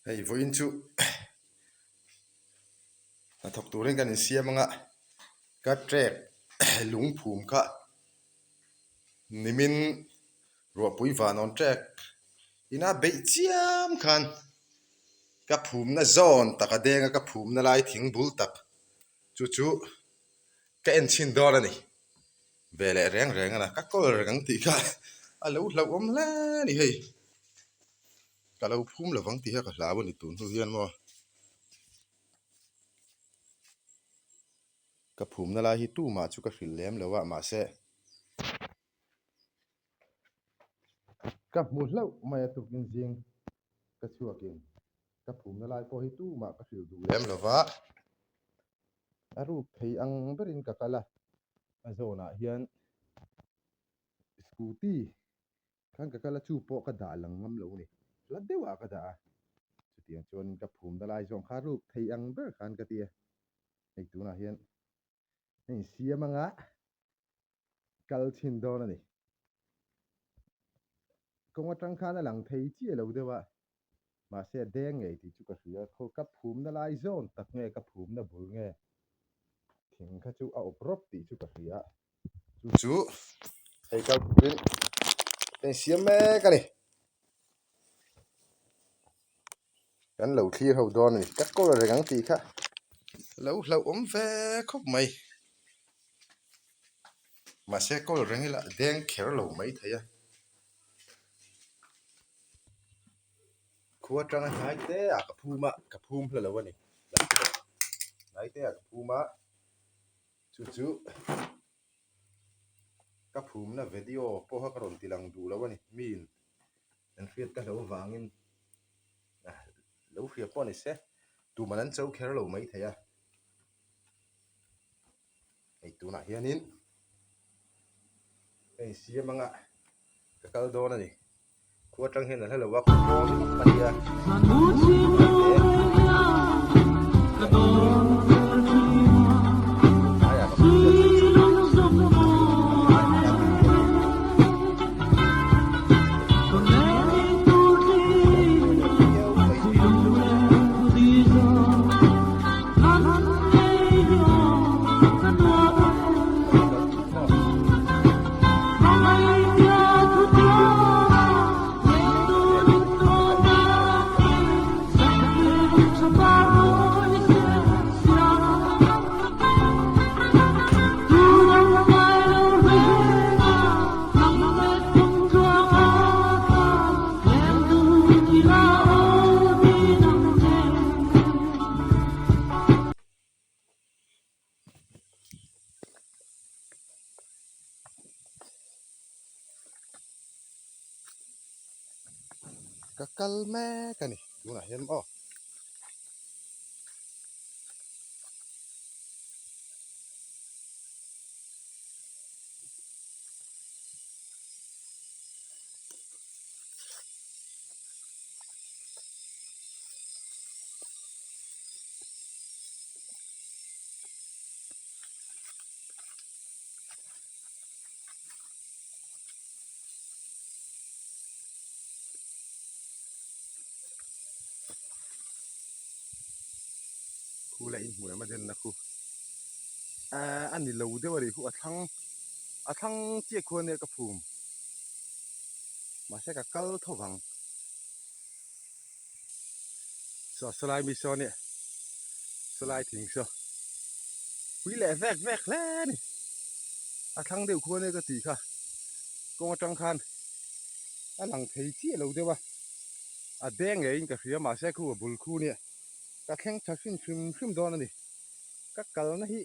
Hei vawiin chu hnathawk turin kan insiam ang a, ka trek lungphum kha nimin ruahpui vanawn trek ina beih chiam khan ka phumna zawn tak a deng a, ka phumna lai thing bul tak chu chu ka en chhin dawn a ni. Ve leh reng reng a na, ka kawl reng ang tih kha a lo hlauhawm hle a ni hei. Ka lo phum lo vang tih kha ka hlau a ni tun hnu hian maw. Ka phumna lai hi tumah chu ka hrilh lem lo a mahse ka hmu hlauh mai a tukin zing ka chhuakin ka phumna lai pawh hi tumah ka hrilh duh lem lo va a ruk thei ang berin ka kal a, a zawnah hian scooty Khan ka kal a chu pawh ka dah lang ngam lo a ni. Hla deuh ah ka dah a. Chutiang chuanin ka phumna lai zawng kha ruk thei ang ber khan ka ti a. Hei tunah hian hei insiam anga kal chhin dawn a ni. Kawng atang khan a lang thei chiah lo deuh a. Mahse a deng ngei tih chu ka hria. Khaw ka phumna lai zawn tak nge ka phumna bul nge thing kha chu a awp rawp tih chu ka hria. Chu chu hei kal turin ka insiam mek a ni. Kan lo thlir ho dawn a ni. Ka kawl reng ang tih kha lo hlauhawm ve khawp mai. Mahse kawl reng ila deng kher lo mai thei a. Khua atanga hnai te ah ka phum a, ka phum hla lo a ni. Hnai te ah ka phum a. Chu chu ka phumna video pawha ka rawn ti lang duh lo a ni. Miin an hriat ka hlo vangin lo hria pawh a ni se tuman an cho kher lo mai thei a. Hei tunah hianin hei siam anga ka kal dawn a ni. Khua atang hian a hla lo a, khaw pawn a nia. Ka kal mek a ni tunah hian aw. Khu la inhmun a madenna khu ahh a ni lo deuh a nih khu a thlang a thlang chiah khuan nia ka phum mahse ka kal tho vang. Saw sawlai mi saw nia sawlai thing saw pui leh vek vek hle a ni a thlang deuh khuan nia ka tih kha kawng atang khan a lang thei chiah lo deuh a a deng ngeiin ka hria mahse khu a bul khu nia ka thleng tha hrim hrim hrim dawn a ni ka kalna hi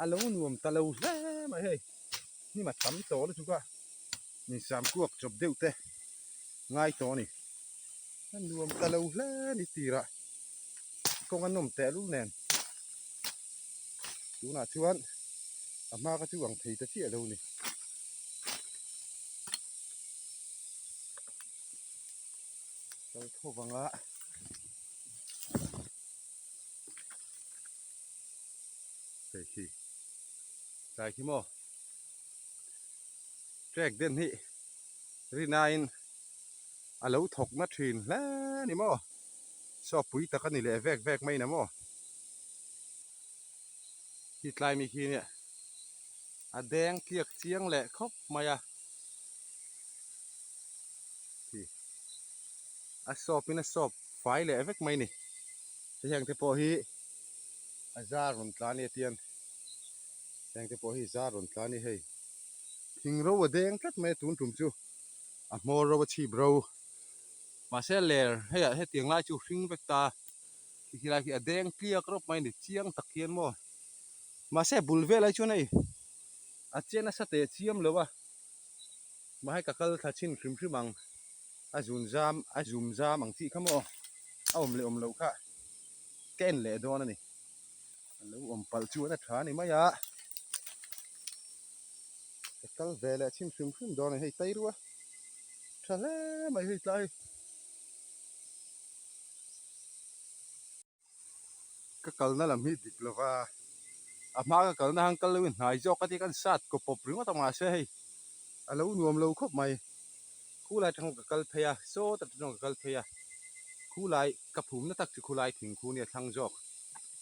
a lo nuam ta lo hle mai hei hnim a tam tawh lutuk a insam kuak chawp deuh te ngai tawh a ni. A nuam ta lo hle ni tirah kawng a nawm teh lul nen tunah chuan a hma kha chu ang thei ta chiah lo ni. Kal tho vanga hei khi tlai khi maw trek den hi rinaiin a lo thawk na thin hle a ni maw. Saw pui tak a ni leh vek vek mai na maw? Khi tlai mi khi nia a deng tliak chiang leh khawp mai a. Khi a sawp in a sawp fai leh vek mai ni. Hei heng te pawh hi a zar rawn tla a ni atiang heng te pawh hi zar rawn tla a ni hei. Thing ro a deng tlat mai a tun tum chu a hmawr ro a chhip ro. Mahse ler hei ah hetiang lai chu hring vek ta khi khi lai khi a deng tliak rawp mai a ni chiang tak hian maw. Mahse bul vel ai chuan hei a che nasa teh chiam lo a mahse ka kal thla chhin hrim hrim ang a zun zam a zum zam ang tih kha maw a awm leh awm loh kha ka en leh dawn a ni. A lo awm palh chuan a tha a ni mai a ka kal ve leh chhin hrim hrim dawn a ni hei tairua tha hle mai hei tlai. Ka kalna lam hi dik lova a hma ka kalna han kal loin hnai zawk a tia kan sat kaw pawp ringawt a mahse hei a lo nuam lo khawp mai khulai atang ka kal phei a sawt atang ka kal phei a khulai ka phumna tak chu khulai thing khu nia thlang zawk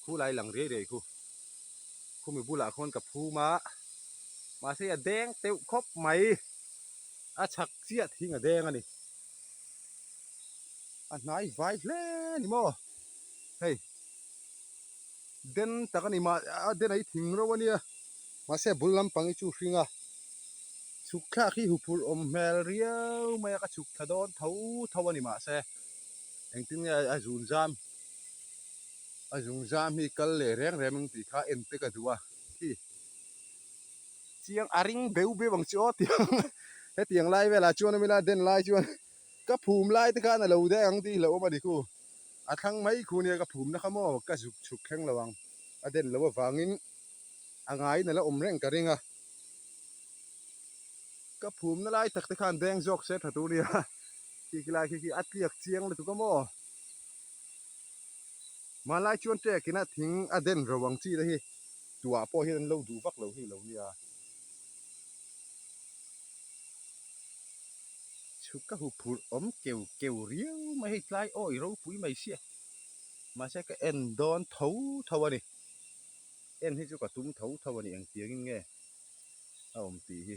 khulai lang riai riai khu khumi bulah khawn ka phum a mahse a deng teuh khawp mai a chhak chiah thing a deng a ni. A hnai vai hle a ni maw hei den tak a ni mah a den a hi thing reuh a nia mahse a bul lampang hi chu hring a chhuk thlak hi huphurh awm hmel riau mai a ka chhuk thla dawn tho tho a ni mahse engtin nge a zun zam a zung zam hi kal leh reng reng ang tih kha en te ka duh a khi chiang a ring beuh beuh ang chu aw tiang hetiang lai velah chuan awm ila den lai chuan. Ka phum lai te khan a lo daih ang tih hlauhawm a ni khu. A thlang mai khu nia ka phumna kha maw ka zuk chhuk thleng lo ang. A den loh avangin a ngaiin a la awm reng ka ring a. Ka phumna lai tak te khan deng zawk se tha tur nia. Khi khi lai khi khi a tliak chiang lutuk a maw. Hmanlai chuan ṭek ina thing a den ro ang chi te hi tuah pawh hian an lo duh vak lo hi lo nia. Chhuk ka hu phurh awm keu keu riau mai hei tlai awi ropui mai sia mahse ka en dawn tho tho a ni en hi chu ka tum tho tho a ni engtiangin nge a awm tih hi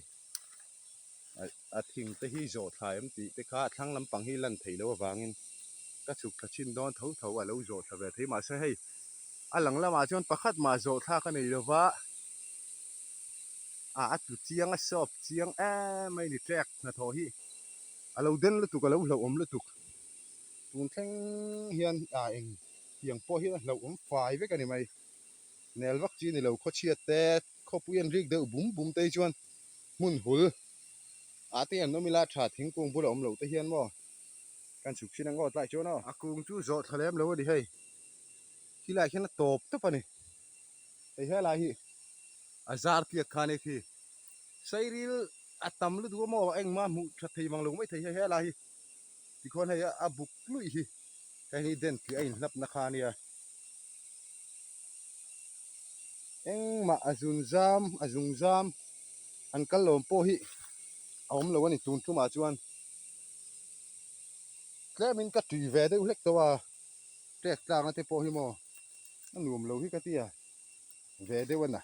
a thing te hi zawh thla em tih te kha a thlang lampang hi lan theih loh avangin ka chhuk thla chhin dawn tho tho a lo zawh thla ve thei mahse hei a lang lamah chuan pakhat mah zawh thlak a nei lova. Ah a tlu chiang a sawp chiang em mai ni trek hnathawh hi a lo den lutuk a lo hlauhawm lutuk tun thleng hian ah eng tiang pawh hian a hlauhawm fai vek a ni mai nel vak chi a ni lo khawchhiat te khawpui an rik deuh bum bum te hi chuan hmun hul ah te hian an awm ila tha thingkung bula awm loh te hian maw kan chhuk thin ang aw tlai chuan aw. A kung chu zawh thla lem lo a ni hei khilaiah khian a tawp tawp a ni. Hei helai hi a zar tliak kha ania khi sairil a tam lutuk a maw engmah hmuh tha thei mang lo mai thei hei helai hi tikhuan hei a buk luih hi hei hi den tih a inhlap na kha ania engmah a zun zam a zung zam an kal lawm pawh hi a awm lo a ni tun tumah chuan tlemin ka tui ve deuh hlek tawh a. Trek tlanga te pawh hi maw a nuam lo hi ka ti a ve deuh a na.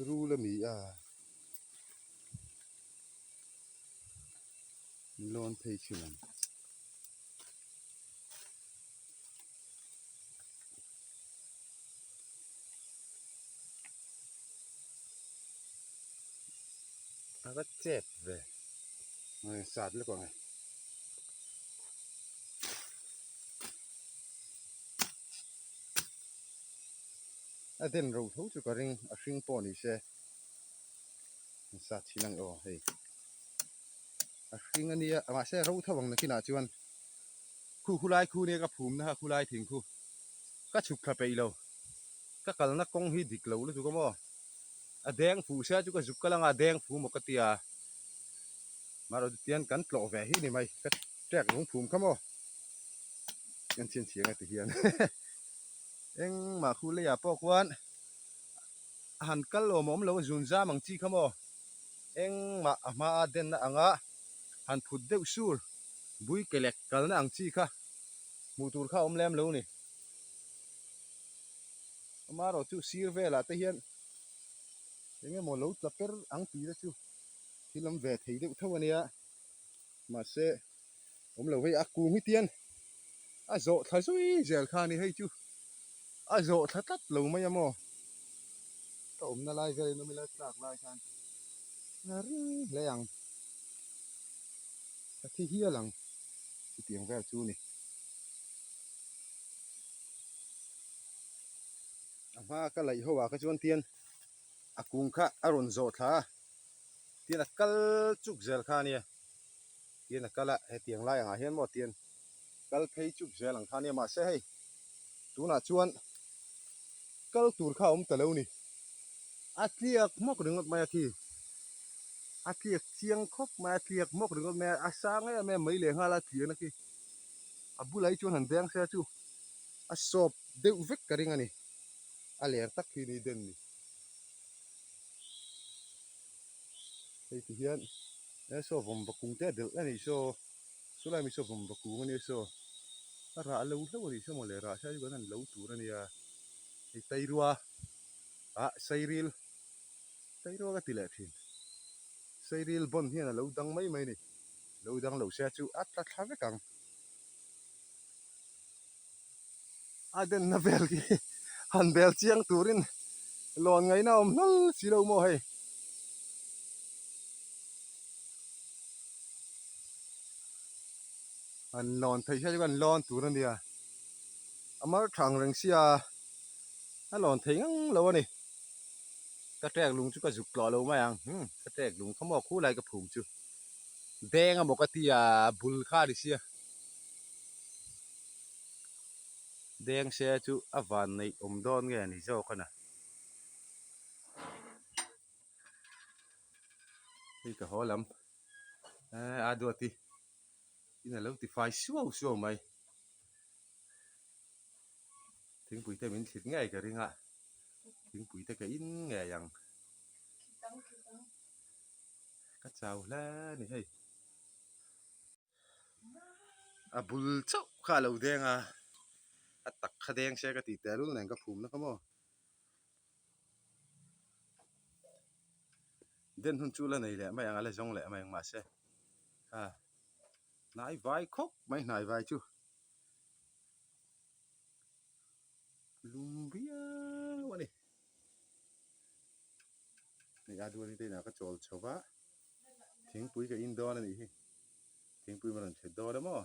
Rul a mi a lawn phei thin ang. A va chep ve sat lutuk ang e. A den ro tho chu ka ring a hring pawh ni se sat thin ang aw hei a hring a nia mahse ro tho ang nakinah chuan khu khulai khu nia ka phum na kha khulai thing khu ka chhuk thla peih lo ka kalna kawng hi dik lo lutuk a maw a deng fuh sia chu ka zuk kal anga a deng fu maw ka ti a mahro chu tian kan tlawh ve hi ni mai ka trek lung phum kha maw kan chhin chhiang e ti hian engmah khu leiah pawh khuan. a han kal awm a awm lo a zun zam ang chi kha maw engmah a hma a denna anga han phut deuh sur bui ke lek kalna ang chi kha hmuh tur kha a awm lem lo ni. Amaherawh chu sir velah te hian eng emaw lo tla per ang tih te chu thil awm ve thei deuh tho a nia mahse awm lo hei a kung hi tian a zawh thla zui zel kha a ni hei chu a zawh thla tlat lo mai a maw ka awmna lai vel in awm ila tlak lai khan a ring hle ang ka thi hial ang chutiang vel chu a ni. A hma ka laih ho ah kha chuan tian a kung kha a rawn zawh thla a tian a kal chuk zel kha a nia tian a kal a hetiang lai angah hian maw tian kal phei chuk zel ang kha a nia mahse hei tunah chuan kal tur kha a awm ta lo ni a tliak hmawk ringawt mai a khi a tliak chiang khawp mai a tliak hmawk ringawt mai a a sang em em mai leh nghal a tliahna khi a bulah hi chuan han deng se chu a sawp deuh vek ka ring a ni a ler tak hi ni den ni hei ti hian he saw vawm va kung te a delh a nih saw chulai mi saw vawm va kung a nia saw a rah lo hlauh a nih saw mawle rah sia chu kan han lo tur a nia hei tairua ah sairil tairua ka ti leh thin sairil bawn hian a lo dang mai mai a ni lo dang lo sia chu a tla thla vek ang. A denna vel khi han bel chiang turin lawn ngaihna a awm hlawl si lo maw hei. Han lawn theih hian chuan lawn tur a nia. A mar tha ang reng sia a lawn thei ngang lo a ni. Ka trek lung chu ka zuk tlawh lo mai ang. Umm ka trek lung kha maw khulai ka phum chu. Deng emaw ka ti a bul kha a ni sia. Deng se chu a van neih awm dawn nge ni zawk a na. Hei ka haw lam eh a duati in a lo ti fai suau suau mai. Thingpui te min thlit ngei ka ring a thingpui te ka in ngei ang. Ka chau hle a ni hei. A bul chauh kha a lo deng a, a tak kha deng se ka tih teh lul nen ka phum na kha maw. Den hun chu la nei leh mai ang a la zawng leh mai ang mahse kha hnai vai khawp mai hnai vai chu lum viau a ni. Hei a duan hi te inah ka chawl chho va, thingpui ka in dawn a nih hi, thingpui maw rawn thlet dawn a maw.